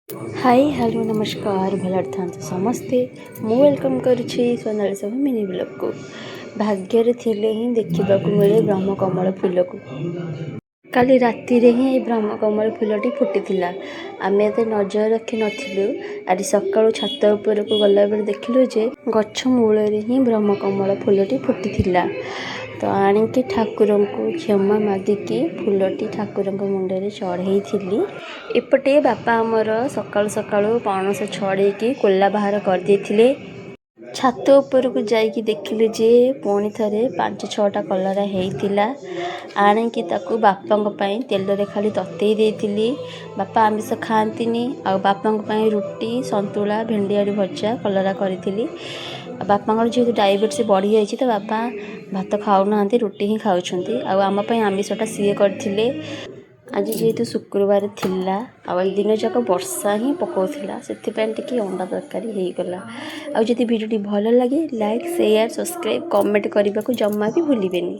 High, hello, ନମସ୍କାର। ଭଲରେ ଥାନ୍ତୁ ସମସ୍ତେ। ମୁଁ welcome କରୁଛି ସୋନାଲି ସାହୁ ମିନି ବ୍ଲଗ୍କୁ। ଭାଗ୍ୟରେ ଥିଲେ ହିଁ ଦେଖିବାକୁ ମିଳେ ବ୍ରହ୍ମକମଳ ଫୁଲକୁ। କାଲି ରାତିରେ ହିଁ ଏହି ବ୍ରହ୍ମକମଳ ଫୁଲଟି ଫୁଟିଥିଲା। ଆମେ ଏତେ ନଜର ରଖିନଥିଲୁ। ଆଜି ସକାଳୁ ଛାତ ଉପରକୁ ଗଲାବେଳେ ଦେଖିଲୁ ଯେ ଗଛ ମୂଳରେ ହିଁ ବ୍ରହ୍ମକମଳ ଫୁଲଟି ଫୁଟିଥିଲା। ତ ଆଣିକି ଠାକୁରଙ୍କୁ କ୍ଷମା ମାଗିକି ଫୁଲଟି ଠାକୁରଙ୍କ ମୁଣ୍ଡରେ ଚଢ଼େଇଥିଲି। ଏପଟେ ବାପା ଆମର ସକାଳୁ ସକାଳୁ ପଣସ ଛଡ଼େଇକି କୋଲା ବାହାର କରିଦେଇଥିଲେ। ଛାତ ଉପରକୁ ଯାଇକି ଦେଖିଲି ଯେ ପୁଣି ଥରେ ପାଞ୍ଚ ଛଅଟା କଲରା ହେଇଥିଲା। ଆଣିକି ତାକୁ ବାପାଙ୍କ ପାଇଁ ତେଲରେ ଖାଲି ତତେଇ ଦେଇଥିଲି। ବାପା ଆମିଷ ଖାଆନ୍ତିନି। ଆଉ ବାପାଙ୍କ ପାଇଁ ରୁଟି, ସନ୍ତୁଳା, ଭେଣ୍ଡି ଆଳୁ ଭଜା, କଲରା କରିଥିଲି। ଆଉ ବାପାଙ୍କର ଯେହେତୁ ଡାଇବେଟିସ୍ ବଢ଼ିଯାଇଛି, ତ ବାପା ଭାତ ଖାଉନାହାନ୍ତି, ରୁଟି ହିଁ ଖାଉଛନ୍ତି। ଆଉ ଆମ ପାଇଁ ଆମିଷଟା ସିଏ କରିଥିଲେ। ଆଜି ଯେହେତୁ ଶୁକ୍ରବାର ଥିଲା ଆଉ ଆଜି ଦିନ ଯାକ ବର୍ଷା ହିଁ ପକାଉଥିଲା, ସେଥିପାଇଁ ଟିକେ ଅଣ୍ଡା ତରକାରୀ ହେଇଗଲା। ଆଉ ଯଦି ଭିଡ଼ିଓଟି ଭଲ ଲାଗେ, ଲାଇକ୍, ସେୟାର, ସବସ୍କ୍ରାଇବ୍, କମେଣ୍ଟ କରିବାକୁ ଜମା ବି ଭୁଲିବେନି।